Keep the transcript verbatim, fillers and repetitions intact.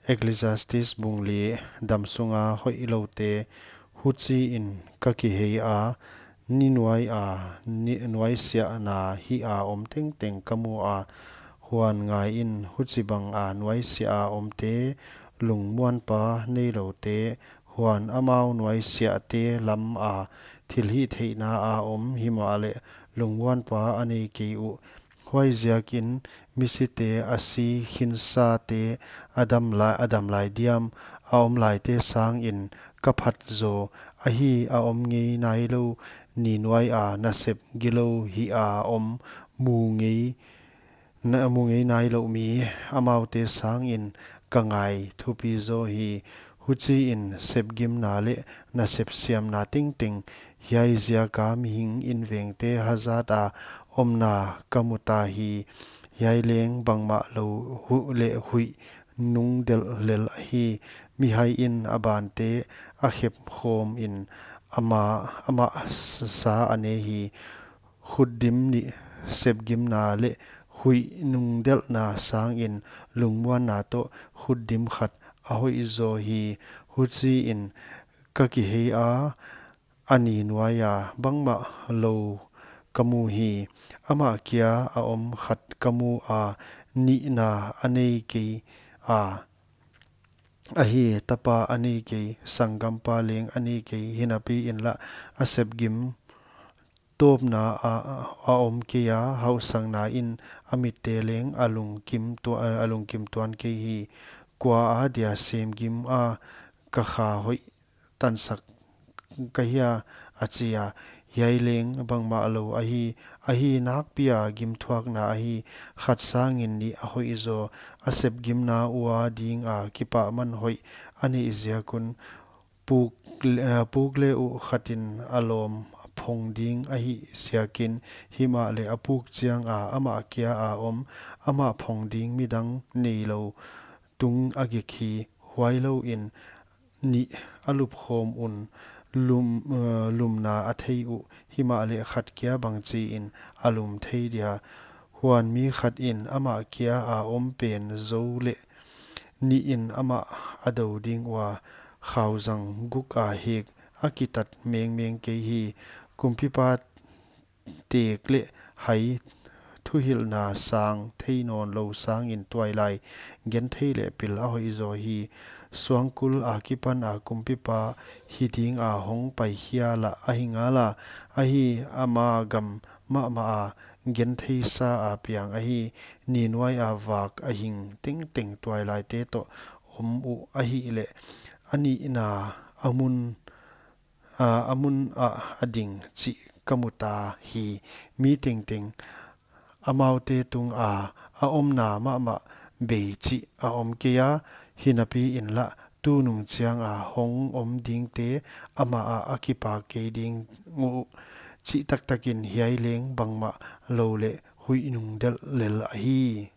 Ecclesiastes bung li: Dam sunga hoihloute huchiin ka kihei a, ni nuai a, ni nuaisiahna hih a om tengteng ka mu a. Huan ngaiin, huchibang a nuaisiah a omte, lungmuanpa neiloute, huan amau nuaisiahte lam a thilhihtheihna a om, himahleh lungmuanpa a nei kei uh. Huaiziakin misite a si, khinsate a dam lai, a dam lai diam, a om laite sangin ka phat zaw. Ahi, a om ngei nailou, ni nuai a nasep gilou hih a om, mu ngei, na mu ngei nailouh mi, amaute sangin ka ngai thupi zaw hi. Huchiin sepgimna leh nasep siamna tengteng, hiai ziaka mihing invengte hazat a omna ka mu ta hi. Hiai leng bangmah lou hu leh huih nungdelh lel ahi. Mihaiin a bante a khep khawmin amah, amah sa a ne hi. Khutdim nih sepgimna leh huih nungdelhna sangin lungmuanna toh khutdim khat a hoih zaw hi. Huchiin ka kihei a, a ni nuai a bangmah lou ka mu hi. Amah kia a om khat ka mu a, nihna a nei kei a, ahi, tapa a nei kei, sanggampa leng a nei kei, hinapi inla a sepgim tawpna a, a om kei a, hausakna in a mitte leng a lungkim tua-, a lungkim tuan kei hi. Kua adia semgim a ka kha hoih tansak ka hia, a chi a. Hiai leng bangmah lou ahi, ahi, nakpi a gimthuakna ahi. Khat sangin nih a hoih zaw, a sepgimna ua dinga kipahman hoih a neih ziak un. Puk, eh, puk le uh khatin a lawm a phong ding ahih ziakin, himahleh a puk chiang a amah kia a om, amah phong ding midang neilou tung a gik hi. Huailouin nih a lupkhawm un lum, eh, lumna a thei uh, himahleh khat kia bangchiin a lum thei dia? Huan mi khatin amah kia a om pen zou leh nihin amah a dou ding ua, khauzang guk a hek a kitat mengmeng kei hi. Kumpipa tek leh hai thuhilhna sang thei nawnlou sangin tuailai genthei leh pil a hoih zaw hi. Suangkul akipan a kumpipa hi dinga hong paikhia lah ahi ngala, ahi, ama gam mahmah a gentheisa a piang ahi. Ni nuai a vak a hing tengteng tuailaite toh om uh ahihleh, a nihna a mun, a, a mun ah a ding chih ka mu ta hi. Mi tengteng amaute tunga a omna mahmah bei chih a om kei a, hinapi inla tunung chianga hong om dingte amah ah a kipak kei ding uh. Chih taktakin hiai leng bangmah lou leh huih nungdelh lel ahi.